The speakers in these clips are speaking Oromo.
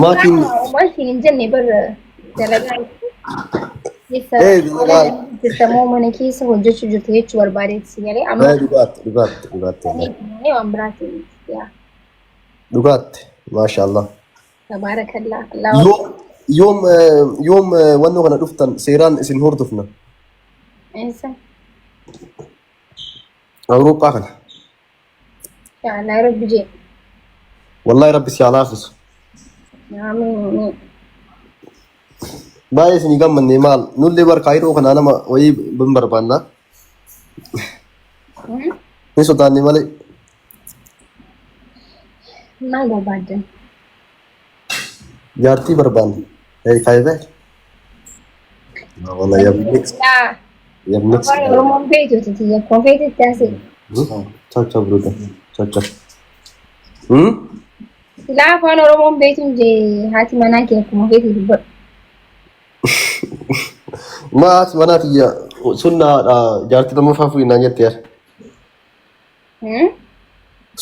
Maatiin Maal siin hin jenne bar dalagaa keessa ee dalagaa jirta moo mana keessa hojjechuu jirta jechuu barbaadeetti si galee amma ee dhugaatti dhugaatti dhugaatti wallahi. malee waan biraatti yaa Dhugaatti maashaallah. tabaarakallaa Allahu Yoom yoom eh, yoom eh, wannoo kana dhuftan seeraan isin hordofna. Eessa? Awurooppaa kana. Inshallah rabbi jee. Wallahi rabbi si haa laafisu. Amiin. Baay'ee isinii gammanne maal nullee bar kaayiroo kanaa nama wayii bin barbaanna. Ni sodaanne malee. Maal barbaaddan? Jaartii barbaanne. Hey, kaayibee. Wallahi yabnik. Yaa Yabnik. afaan Oromoon beektu tiyya kofeetitti asii. Ciao ciao brother. Ciao ciao. Hmm? Silaa afaan Oromoon beektuun jee haati manaa kee akkuma feete dubbadhu. Ma haati manaa tiyya sunnaadha jaartii lammaffaa fuudhi naan jette yaa. Hmm?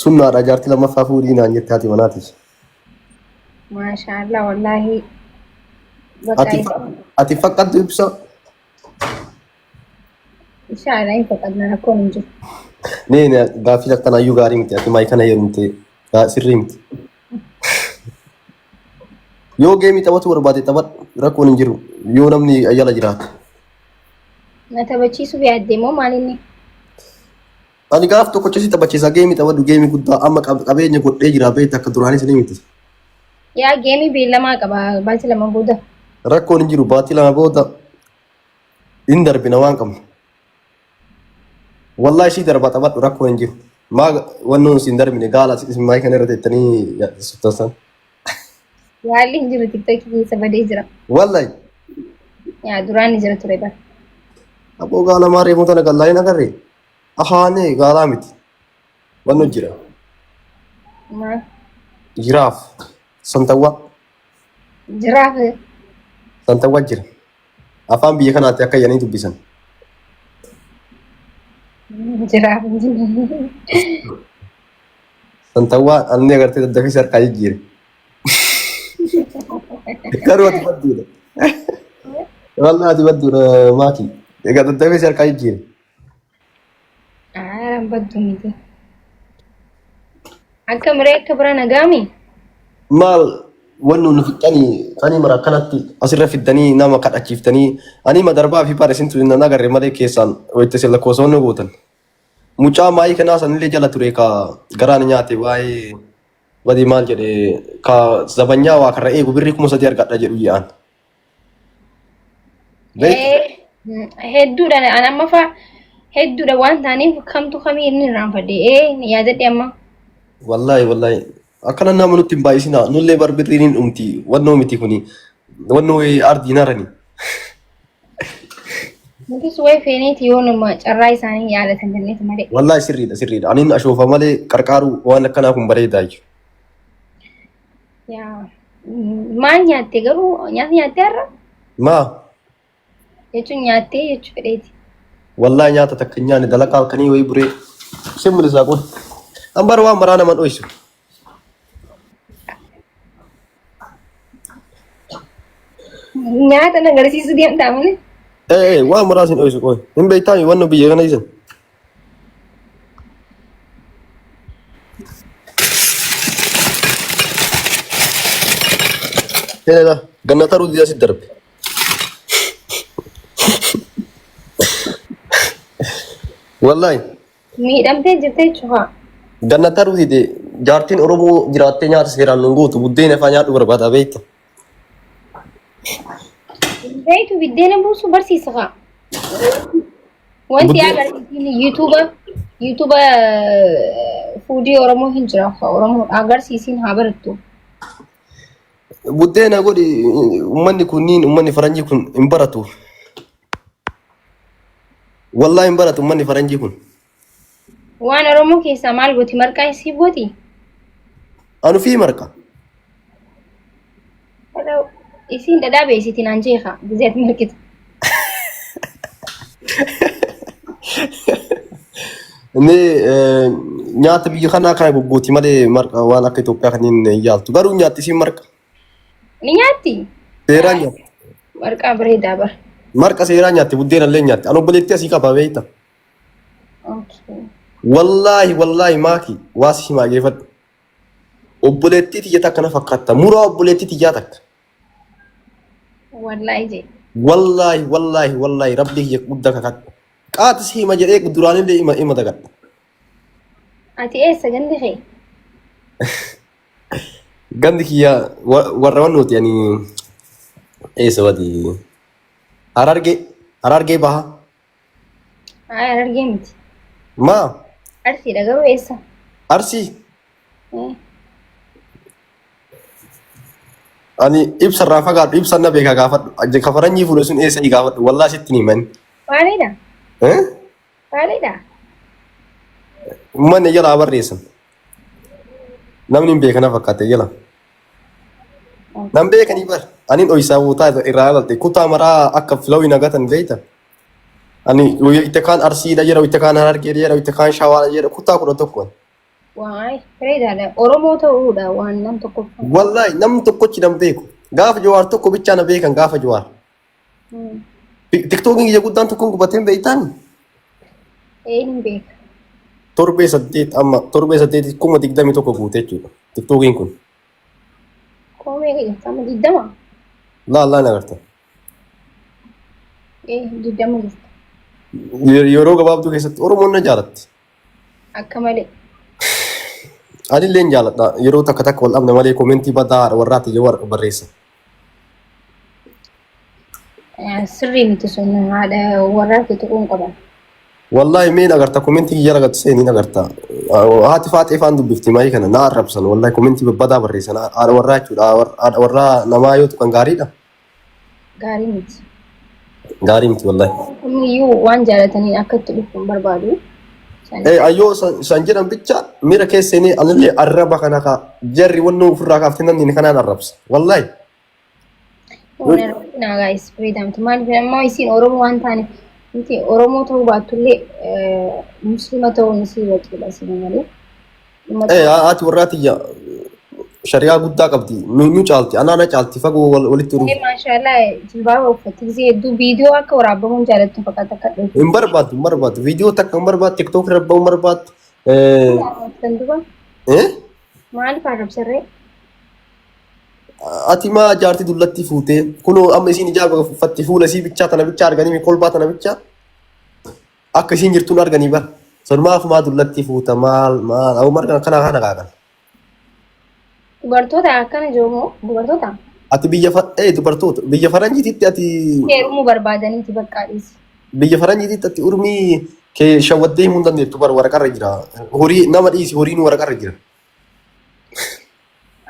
Sunnaadha jaartii lammaffaa fuudhii naan jette haati manaa tiyya. Maashaallah wallaahi. Bakka Ati ati faqqaddu ibsa. Inshallah hin faqqadna rakkoon hin jiru. Nee nee gaaffii akkanaayyuu gaarii miti ati maayii kana heerumte sirrii miti. Yoo geemii taphatu barbaade taphadhu rakkoon hin jiru yoo namni jala jiraate. Na taphachiisuuf yaadde moo maal inni? Ani gaaf tokko si taphachiisa geemii taphadhu geemii guddaa amma qabeenya godhee jira beekta akka duraanii sanii miti. Yaa geemii beellamaa qaba baatii 2 booda. Rakkoon hin jiru baatii 2 booda hin darbina waan qabnu. Wallahi ishii darba taphadhu rakkoon hin jiru. Maa wannoon isin darbine gaala isin maayii kana irra teettanii suttansan. Yaalli hin jiru tiktookii keessa badee jira. Wallahi. Yaa duraan ni jira ture bara. Aboo gaala maa reefuu tana gallaa hin agarree? Ahaanee gaalaa miti. Wanno jira. Maal? Jiraaf. Santawwaa. Jiraaf. Santawwaa jira. Afaan biyya kanaatti akka jedhanii dubbisan. Jiraaf. Santawwaa anni agartee daddafii si harkaa jijjiire. Garuu ati badduudha. Wallah ati badduudha maaki. Egaa daddafii si harkaa jijjiire. Aaraan baddu miti. Akka miree akka bira nagaami. Maal wanni nu fixxanii ani mara akkanatti asirra fiddanii nama kadhachiiftanii ani madarbaa fi bara isintu hin agarre malee keessaan wayita isin lakkoofsa wanni gootan. Mucaa maayii kanaa sanillee jala ture ka garaan nyaate waa'ee badii maal jedhe ka zabanyaa waa karra eegu birrii 3000 argadha jedhu yaa'an. Beektu? Hedduudha an amma faa hedduudha waan ta'aniif kamtu kamii inni irraanfadhe ee ni yaadadhe amma. Wallaahi wallaahi akkana nama nutti hin baay'isinaa nullee bar birriin hin dhumti wannoo miti kuni wannoo ardiin harani. Nutis wayi feeneeti yoo nama carraa isaanii yaalatan jenneeti malee. Wallaahi sirriidha sirriidha anin ashoofa malee qarqaaruu waan akkanaa kun bareedaa jechuudha. Yaa maal nyaatte garuu nyaata nyaattee har'a? Maa? Jechuun nyaattee jechuu fedheeti. Wallaahi nyaata takka hin nyaanne dalagaa halkanii wayii buree. Sin mul'isaa kun. An bara waan maraa nama dhoysu. Nyaata na agarsiisuu deemtaa malee. Ee ee waan maraa sin dhoysu qoy. Hin beektaami wanno biyya kana isin. Seenaa ganna taruu didaa si darbe. Wallaahi Miidhamtee jirta jechuudha. ganna taruu dide jaartiin Oromoo jiraattee nyaata seeraan nun gootu buddeena faa nyaadhu barbaada beekta. Beektu biddeena buusuu barsiisa kaa. Wanti agarsiisin yuutuuba yuutuuba fuudii Oromoo hin jira. Oromoo agarsiisin haa barattu. Buddeena godhi uummanni kunniin uummanni faranjii kun hin baratu. Wallaahi hin baratu uummanni faranjii kun. Waan Oromoo keessaa maal gooti? Marqaa isii gooti? Anu fi marqa. Isiin dhadhaa beeksiti naan jeeqa. Gizee ati marqitu. Inni nyaata biyya kanaa kana goggooti malee marqa waan akka Itoophiyaa kanneen hin yaaltu. Garuu nyaatti isiin marqa. Ni nyaatti? Seeraan nyaatti. Marqaa bareedaa bara. Marqa seeraa nyaatti buddeena illee nyaatti. Ani obboleettii asii qaba beekta. Okay. Wallaahi wallaahi maaki waa si himaa geeffadhu. Obboleettii tiyya takka na fakkaatta. Muraa obboleettii tiyyaa takka. Wallaahi jee. Wallaahi wallaahi wallaahi rabbii kiyya guddaa kakadhu. Qaati si hima jedhee duraanillee ima ima dagadha. Ati eessa gandi kee? Gandi kiyya warra wannuuti ani eessa wati Harargee Harargee baha. Haa Harargee miti. Maa Arsiidha garuu eessa? Arsii ani ibsa irraa fagaadhu ibsa na beeka gaafadhu. Ajje ka faranyii fuudhe sun eessa gaafadhu wallaahi sitti ni himan. Maaliidha? Eh? Maaliidha? Uummanni jalaa barreessan. Namni hin beekana fakkaate jala. Nan beekanii bar. Ani dhoysaa bootaa irraa ilalte kutaa maraa akka filawii nagatan beekta. Ani itti kaan Arsiidha jedha, itti kaan Harargeedha jedha, itti kaan Shawaadha jedha kutaa 11. Waay bareedaadha. Oromoo ta'uudha waan nam tokkoffaa. Wallaahi namni tokkochi nan beeku. Gaafa Jawaar tokko bichaa na beekan gaafa Jawaar. Tiktookiin kiyya guddaan tokkoon gubateen beektaan? Ee hin beeka. Torbee 8 amma torbee 8 21,000 guute jechuudha. Tiktookiin kun. Kuma meeqa jirta amma 20? Laa laa na agarta. Ee 20 jirta. Yeroo gabaabduu keessatti Oromoon na jaalatti. Akka malee. Anillee hin jaaladha. Yeroo takka takka wal dhabna malee komentii badaa haadha warraati yoo barreessa. Sirrii miti sun haadha warraa kee tuquu hin qaban. Wallaahi mee agarta komentii kiyya argattu seeniin agarta. Haati faaxee faan dubbifti maayii kana na arrabsan wallaahi komentii babbadaa barreessan haadha warraa jechuudha. Haadha warraa namaa yoo tuqan gaariidha. Gaarii miti. Gaarii miti wallaahi. Kamiyyuu waan jaalataniin akka itti dhufu hin barbaadu. San- Ayyoo san jedhan bicha miira keessa seenee anillee arraba kana ka jarri wannoo ofirraa kaaftee namni kanaan arrabsa. Wallaahi. Naa guys fayyadamtu maaliif ammoo isiin Oromoo waan taaneef miti Oromoo ta'uu baattullee Muslima ta'uun isii waqiidha isin malee. Haati warraa tiyya shari'aa guddaa qabdi. Nu caalti. Anaa na caalti. Fagoo walitti dhufu. Maashaallah jilbaaba uffatti gisee hedduu viidiyoo akka waraabbamuun jaalattu fakkaata akka dhufu. Hin barbaaddu hin barbaaddu. Viidiyoo takka hin barbaaddu. TikTok irra ba'uu hin barbaaddu. Kan duba maaliif arrabsarree? Ati maa jaartii dullattii fuutee kunoo amma isiin ijaaba uffatti fuula isii bichaa tana bichaa arganii kolbaa tana bichaa akka isiin jirtuun arganii bara. Sanumaaf maa dullattii fuuta maal maal awuma argan kana kana kaakan. Dubartoota akkana jiru moo dubartoota? Ati biyya dubartoota biyya faranjiititti ati Heerumuu barbaadaniiti bakka dhiisi. Biyya faranjiititti ati urmii kee shawwaddee himuu hin dandeettu bara waraqarra jira. Horii nama dhiisi horiin waraqarra jira.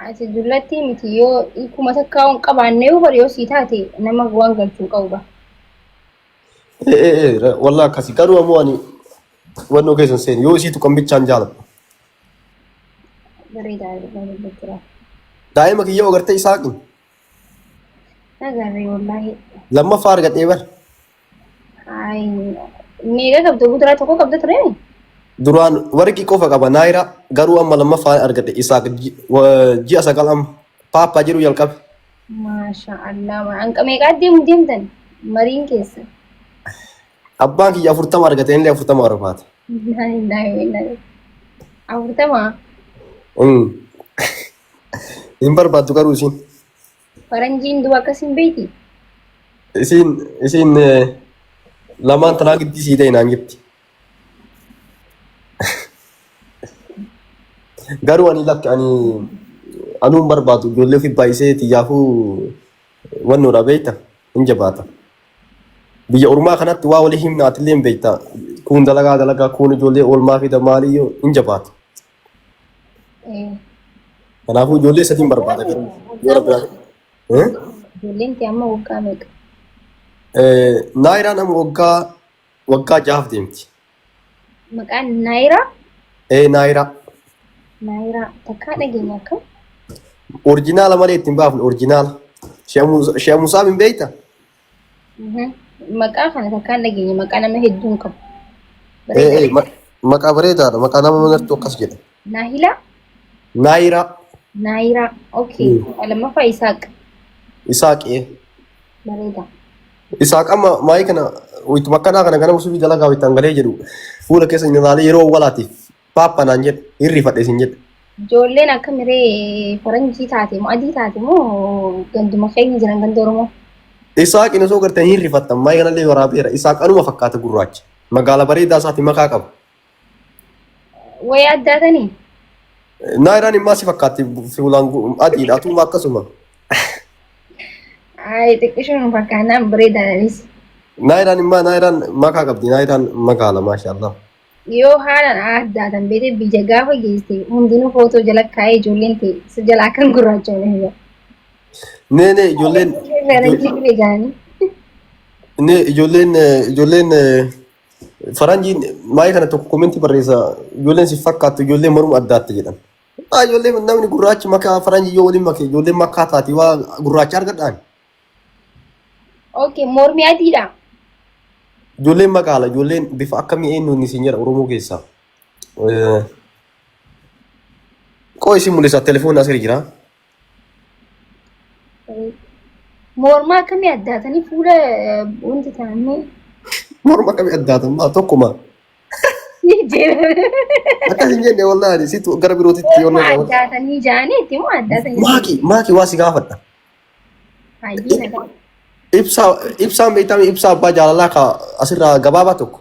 Ati dullattii miti yoo hiikuma takkaa hin qabaanne yoo bari yoo sii taate nama waan galchuu qabu ba. Ee ee wallah akkasi garuu ammoo ani wannoo keessa hin seenu yoo isiitu kan bichaan jaaladha. Bareedaa bareedaa. Daa'ima kiyya agartee Isaaqin Agarree wallaahi. lammaffaa argadhee bar. Ay, meeqa qabda guduraa tokko qabda ture? Duraan warqii qofa qaba naayira garuu amma lammaffaa argadhe Isaaq ji'a 9 amma paappaa jedhu jalqabe. Maasha Allah. Hanqa meeqaa deemu deemtan? Mariin keessa. Abbaan kiyya 40 argate illee 40 barbaada. Innaa lillahi wa innaa ilaihi. 40. Hin barbaaddu garuu isiin. Faranjiin duba akkas hin beeyti. Isiin lamaan tanaa giddii sii ta'e naan jetti. Garuu ani lakki ani anuu hin barbaadu ijoollee ofii baay'isee xiyyaafuu wannoodha beekta hin jabaata. Biyya ormaa kanatti waa walii himna atillee hin beekta. Kuun dalagaa dalagaa kuun ijoollee oolmaa fida maaliyyuu hin jabaata. Kanaafuu ijoollee sadiin barbaada garuu yoo rabbi naa Ijoolleen kee amma waggaa meeqa? Naayiraan amma waggaa jahaaf deemti. Maqaan Naayiraa? Ee Naayiraa. Naayiraa takkaa dhageenya akkam? Orjinaala malee ittiin baafne orjinaala. Sheekh Musaab hin beekta? Maqaa kana takkaan dhageenya maqaa nama hedduun qabu. Ee maqaa bareedaadha. Maqaa nama martuu akkas jedha. Naahilaa? Naayiraa. Naayiraa. Okay. Lammaffaa Isaaq. Isaaqee. Bareeda. Isaaq amma maayii kana wayituma akkanaa kana ganama subii dalagaa wayitaan galee jedhu fuula keessa hin ilaalee yeroo awwalaatiif paappa naan jedhe hirrifadhe isin jedhe. Ijoolleen akka miree faranjii taate moo adii taate moo ganduma keenya jiran ganda Oromoo? Isaaqin osoo gartanii hin rifattan maayii kanallee waraabeera. Isaaq anuma fakkaata gurraacha. Magaala bareedaa isaati makaa qaba. Wayi addaatanii? Naayiraan immaa si fakkaatti fuulaan adiidha. Atuma akkasuma. Ay xiqqishoon fakkaannaan bareedaadhaanis. Naayiraan immaa naayiraan makaa qabdi. Naayiraan magaala maashaallah. Yoo haalaan addaatan beekte biyya gaafa geesse hundinuu footoo jala kaa'ee ijoolleen ta'e isa jalaa kan gurraacha waliin. Nee nee ijoolleen Faranjii bire jaanii. nee ijoolleen ijoolleen faranjiin maayii kana tokko komentii barreessa ijoolleen si fakkaattu ijoolleen morma addaatti jedhan. Ah ijoolleen namni gurraachi makaa faranjii yoo waliin make ijoolleen makaa taati waa gurraacha argadhaan. Okay, mormi adiidha. Ijoolleen magaala ijoolleen bifa akkamii eenyuun isin jedha Oromoo keessaa. Qoo isin mul'isa telefoonni asirra jira. Morma akkamii addaatanii fuula wanti ta'anii. Morma akkamii addaatan maa tokkuma. Akkas hin jenne wallaahi situ gara birootitti yoo Morma nama. addaatanii jaanii itti moo addaatanii? Maaki maaki waa si gaafadha. Hayyii nagaa. Ibsaa ibsaan beektamee ibsaa abbaa jaalalaa ka asirraa gabaabaa tokko.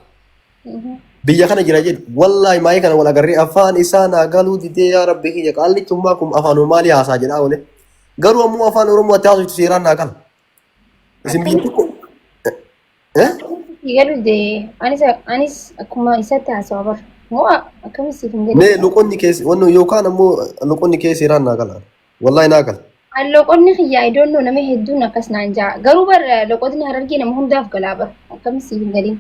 Biyya kana jira jedhu wallaahi maayii kana wal agarree afaan isaa naa galuu didee yaa rabbi kiyya qaallichummaa kun afaan maalii haasaa jedhaa oole. Garuu ammoo afaan Oromoo ati haasoftu seeraan naa gala. Isin biyya tokko. Eh? Galu dee anis anis akkuma isatti haasawaa bara. Moo akkamitti siif hin Mee galu? loqonni keessa wanno yookaan ammoo loqonni kee seeraan naa gala. Wallaahi naa gala. An loqonni kiyya I don't know nama hedduun akkas naan ja'a. Garuu bar loqotni harargee nama hundaaf galaa bar. Akkamitti siif hin galin?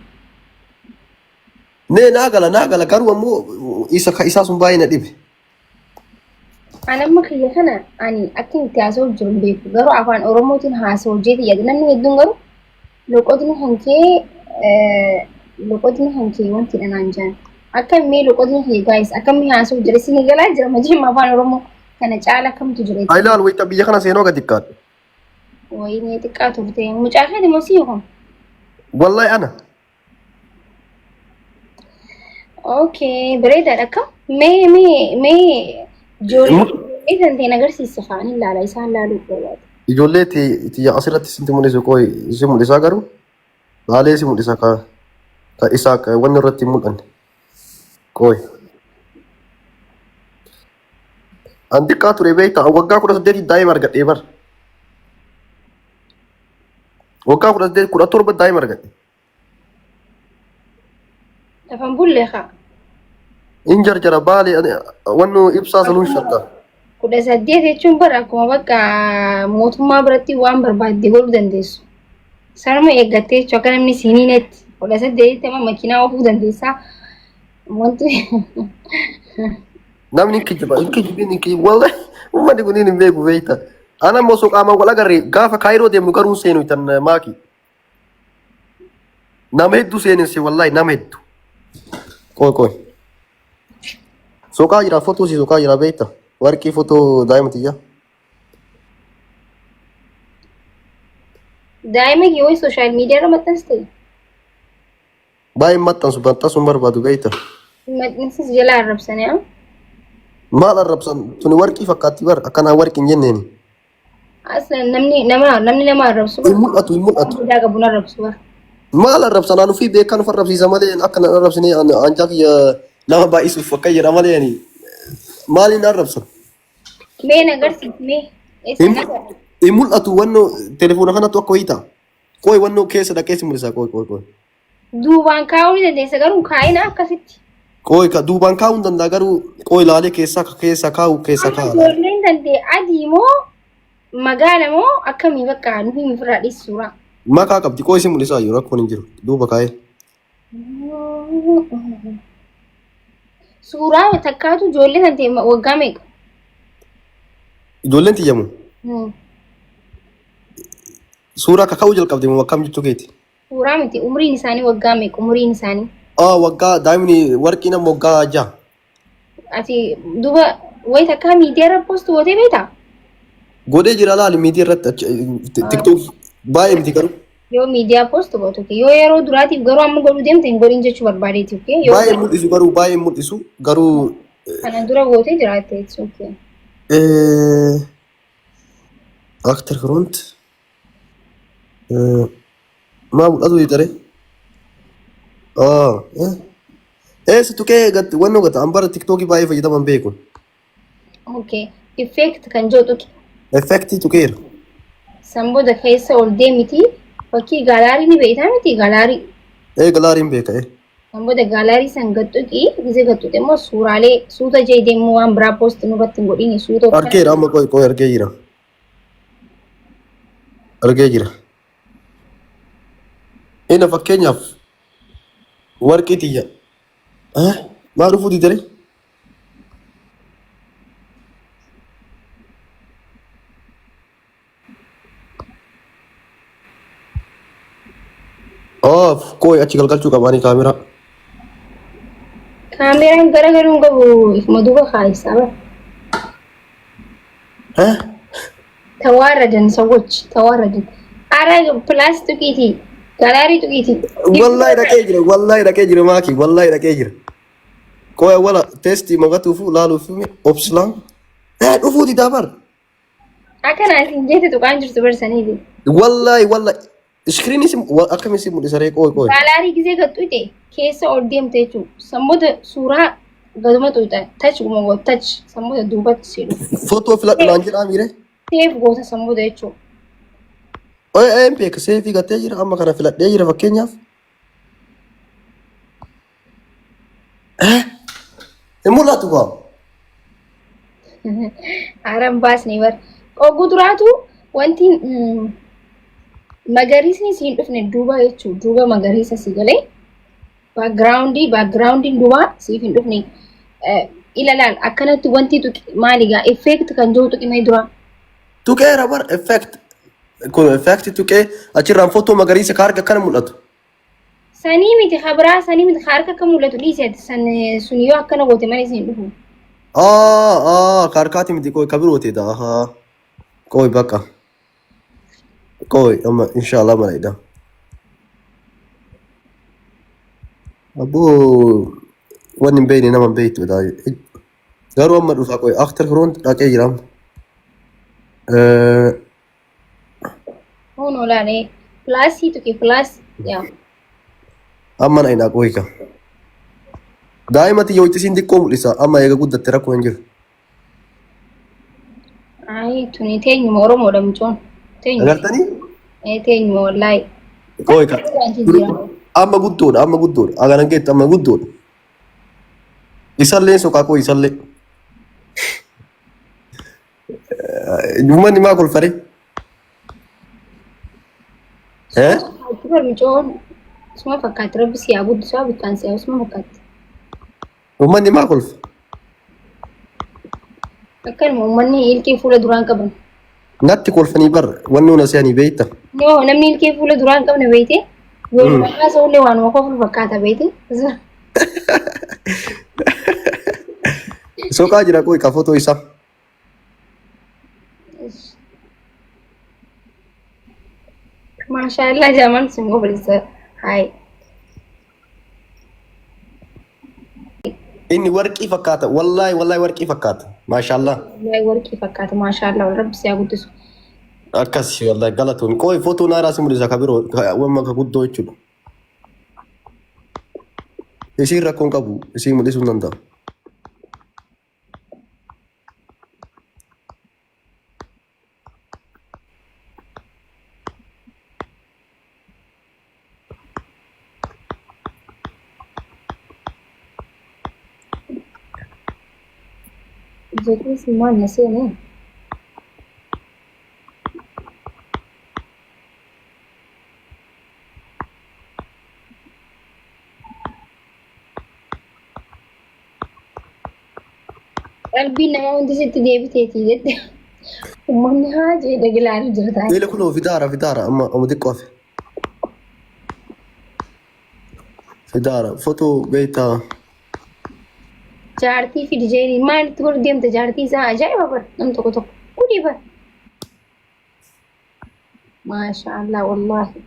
Nee naa gala naa gala garuu ammoo isa ka isaa sun baay'ee na dhibe. An amma kiyya kana ani akka itti haasa'u jiru hin beeku. Garuu afaan Oromootiin haasa'u jeeti yaada. Namni hedduun garuu loqotni kan kee loqotni kan kee wanti dha naan jaan. Akka mee loqotni kiyya guys akkamii haasa'u jira isin galaa jira majeema afaan Oromoo kana caala kamtu jira Haa ilaalu wayita biyya kana seenuu aga xiqqaadha. Wayinee xiqqaa turte. Mucaa keeti moo sii kun? Wallahi ana. Okay, bareedaadha akkam? Mee mee mee ijoollee kan ta'e agarsiisa kaan ilaala isaan laaluu barbaada. Ijoollee tiyya asirratti sinti mul'isu qoy si mul'isaa garuu laalee si mul'isa ka ka isaa ka wanni irratti hin mul'anne qoy. An xiqqaa ture beektaa waggaa 18 daa'ima argadhee bar. Waggaa 18 17 daa'ima argadhe. Lafan bulle kaa. In jarjara baale wannu ibsaa sanuun shakka. 18 jechuun bara akkuma bakka mootummaa biratti waan barbaadde godhuu dandeessu. Sanuma eeggattee jechuun akka namni siiniinetti 18tti amma makiinaa oofuu dandeessaa. Wanti Namni hin kijiba hin kijibin hin kijiba wallahi uummanni kun hin beeku beekta. Ana immoo osoo qaamaan wal agarre gaafa kaayiroo deemnu garuu hin seenu tan maaki. Nama hedduu seenesse wallahi nama hedduu. Qoy qoy. Soqaa jira fotoo si soqaa jira beekta. Warqii fotoo daa'ima tiyya. Daa'ima kee wayi sooshaal miidiyaa irra maxxansite? Baay'een maxxansu maxxansuun barbaadu beekta. Maxxansis jala arrabsanii haa? Maal arrabsan tuni warqii fakkaatti bar akkanaa warqii hin jenneeni. Aslan namni nama namni nama arrabsu Hin mul'atu hin mul'atu. Mudaa qabu na arrabsu bar. Maal arrabsan an ofii beekan of arrabsiisa malee akka nan arrabsine anjaa kiyya nama baay'isuuf akka jedha malee ani maaliin arrabsan. Mee na agarsiisi mee. Eessa Hin na agarsiisi? hin mul'atu wanno telefoona kanattu akka wayii ta'a. Qoy wannoo keessa dhaqee si mul'isa qoy qoy qoy. Duubaan kaa'uu ni dandeessa garuu kaa'ina akkasitti. Qoy ka duubaan kaa'uu hin danda'a garuu qoy ilaalee keessaa keessa kaa'u keessa Amma kaa'a. ijoolleen tantee adii moo magaala moo akkamii bakka nu himi ofirraa dhiisi suuraa. Makaa qabdi qoy si mul'isaa jiru rakkoon hin jiru duuba kaa'ee. Suuraa takkaatu ijoollee tantee waggaa meeqa? Ijoolleen tiyyamu suuraa akka ka'uu jalqabde moo akkam jechuu keeti? Suuraa miti umriin isaanii waggaa meeqa umriin isaanii? Ah waggaa daa'imni warqiin amma waggaa 6. Ati duba wayi takkaa miidiyaa irra post gootee beektaa? Godhee jira laali miidiyaa irratti TikTok baay'ee miti garuu. Yoo miidiyaa post gootu okay. Yoo yeroo duraatiif garuu amma godhuu deemte hin godhin jechuu barbaadeeti okay. Yoo Baay'ee mul'isu garuu baay'ee mul'isu garuu. Kana dura gootee jiraatte it's okay. Achtergrond. Maa mul'atu jedhare? Eessa tuqee gatti wannoo gata an bara tiktookii baay'ee fayyadaman beeku. Okay. Effect kan jedhu tuqi. Effectii tuqeera. San booda keessa ol deemiti fakkii gallery ni beektaa miti gallery. Ee, galleryn beeka ee. San booda gallery san gad tuqi, gisee gad tuqe immoo suuraalee suuta jee deemuu waan biraa post nurratti hin godhini suuta. Argeera amma qoy qoy argee jira. Argee jira. Ina fakkeenyaaf warqii tiyya. Eh? Maa dhufuu didare? Oh, qoy achi galgalchuu qabaanii kaameraa. Kaameraan garagaruu hin qabu ifuma duuba kaayisa bara. Eh? ተዋረድን ሰዎች ተዋረድን። አረ plus tuqiiti gallery tuqiiti. Wallahi dhaqee jira, wallahi dhaqee jira maaki, wallahi dhaqee jira. Qoy wala testii mogatuufu laaluuf opslaan. Eh, dhufuu didaa bar. Akkana isin jeete tuqaan jirtu barsaniiti. Wallahi wallahi. Iskiriinii si akkamiin si mul'isa ree qoy qoy. Gallery gisee gad tuqxe keessa ol deemte jechuudha. San booda suuraa gaduma tuqxa touch guma goota touch san booda duubatti si dhufu. Footoo filadhu naan jedhaa miire. Save goota san booda jechuudha. Oye, een beeka save gattee jira amma kana filadhee jira fakkeenyaaf. Eh? Hin mul'atu kaa. Haaraan baasne bar. Oguu duraatu wanti magariisni siin dhufne duuba jechuudha. Duuba magariisa si galee backgroundiin duuba siif hin dhufne. Ilalaan akkanatti wanti tuqi maali gaa effect kan jiru tuqimee dura. Tuqeera bar effect. Kun effect tuqee achirraan footoo magariisa ka harka akkana mul'atu. Sanii miti kabraa sanii miti harka akka mul'atu dhiise san sun yoo akkana goote malee siin dhufu. Ah ah ka harkaati miti qoy ka biroote da ahaa. Qoy bakka. Qoy amma inshallah mana ida. Abboo wanni hin beekne nama hin beektu dha. Garuu amma dhufa qoy achtergrond dhaqee jira amma. Kun olaalee plusii tuqi plus yaa. Amma na ina qoy ka. Daa'ima tiyya hojjisiin xiqqoo mul'isa amma eega guddatte rakkoo hin jiru. Ayi tuni teenyuma Oromoodha mucoon. Teenyuma. Agartanii? Ee teenyuma wallaahi. Qoy ka. Wanti jira. Amma guddoodha amma guddoodha agaran geettu amma guddoodha. Isallee soqaa qoy isallee. Uummanni maa kolfare? Eh? Fakkaatti bar mucoon suma fakkaatti rabbi si haa guddisu haa bittaan si haa suma fakkaatti. Uummanni maa kolfa? Akkanuma uummanni ilkee fuula duraan qaban. Natti kolfanii bar wanni una se'anii beekta. No namni ilkee fuula duraan qabne beekte yoo nama haasa'ullee waanuma koflu fakkaata beekte. Soqaa jira qoy ka footoo isaa. Maashaallah jaamaan sun gobolisa. Hayi. Inni warqii fakkaata. Wallaahi wallaahi warqii fakkaata. Maashaallah. Wallahi warqii fakkaata maashaallah rabbi si haa guddisu. Akkas wallaahi galatoon. Qoy footoo naaraa si mul'isa ka biroo wamma ka guddoo jechuudha. Isiin rakkoon qabu isiin mul'isuu hin danda'u. Jedhee si maal na seenee? Qalbiin namaa hundi sitti deebiteetii jette. Uummanni haa jedhe ilaalu jira taa'ee. Beela kunoo fidaara fidaara amma amma xiqqoo hafe. Fidaara footoo beektaa. Jaartii fi dijeenii maalitti godhu deemta jaartii isaa ajaa'iba bara nam tokko tokko kudii bara. Maashaallah wallaahi.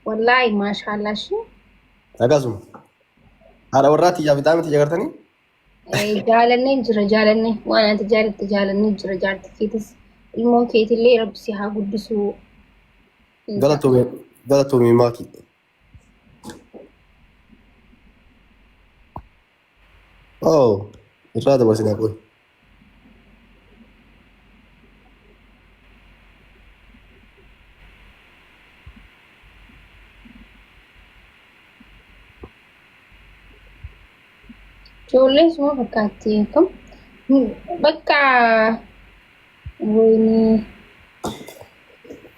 Wallaahi maashaallah shi. Akkasuma. Haadha warraa tiyyaa fi daa'ima tiyya gartanii? Jaalannee jira jaalannee waan ati jaalatte jaalannee jira jaarti keetis ilmoo keetillee rabbi si haa guddisuu. Galatoomi galatoomi maaki. Oh, irraa dabarsinaa qoy. Ijoolleen suma fakkaatti akkam bakka wayinii.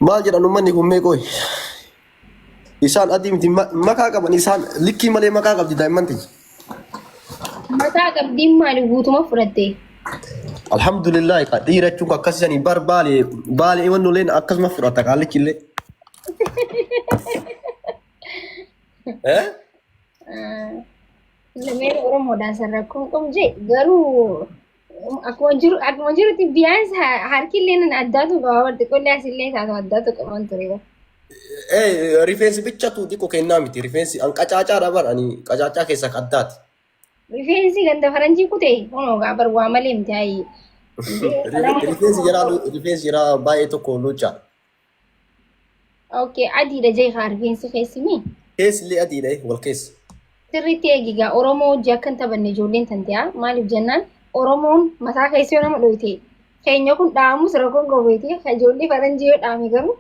Maal jedhan uummanni kun mee qoy. Isaan adii miti makaa qaban isaan likkii malee makaa qabdi daa'imman tiyya. Mataa qabdiin maali guutuma fudhatte? Alhamdulillah dhiira jechuun akkasisanii bar baalee baalee wannoleen akkasuma fudhata qaallichi illee. Eh? Lameen Oromoodhaan san rakkoon qabu jee garuu akkuma jiru akkuma jirutti biyyaans harki illee nan addaatu qaba barti qolli asillee taatu addaatu qaban ture. Eh, rifeensi bichatu xiqqoo kennaa miti. Rifeensi an qacaacaadha bar ani qacaacaa keessa ka addaati. Rifeensi ganda faranjii kute kunoo gaa bar waa malee miti ayi. Rifeensi jaraa rifeensi jaraa baay'ee tokko luucaa. Okay, adiidha jee kaa rifeensi keessi mi? Keessi illee adiidha wal keessa. Sirriitti eegigaa Oromoo hojii akka hin taphanne ijoolleen tan ta'a. Maaliif jennaan Oromoon mataa keessa yoo nama dhoyte keenya kun dhaamus rakkoon qabeeti. Ijoollee faranjii yoo dhaame garuu.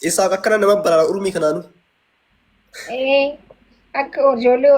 Isaaq akkana nama baraara urmii kanaanu. Ee akka ijoollee.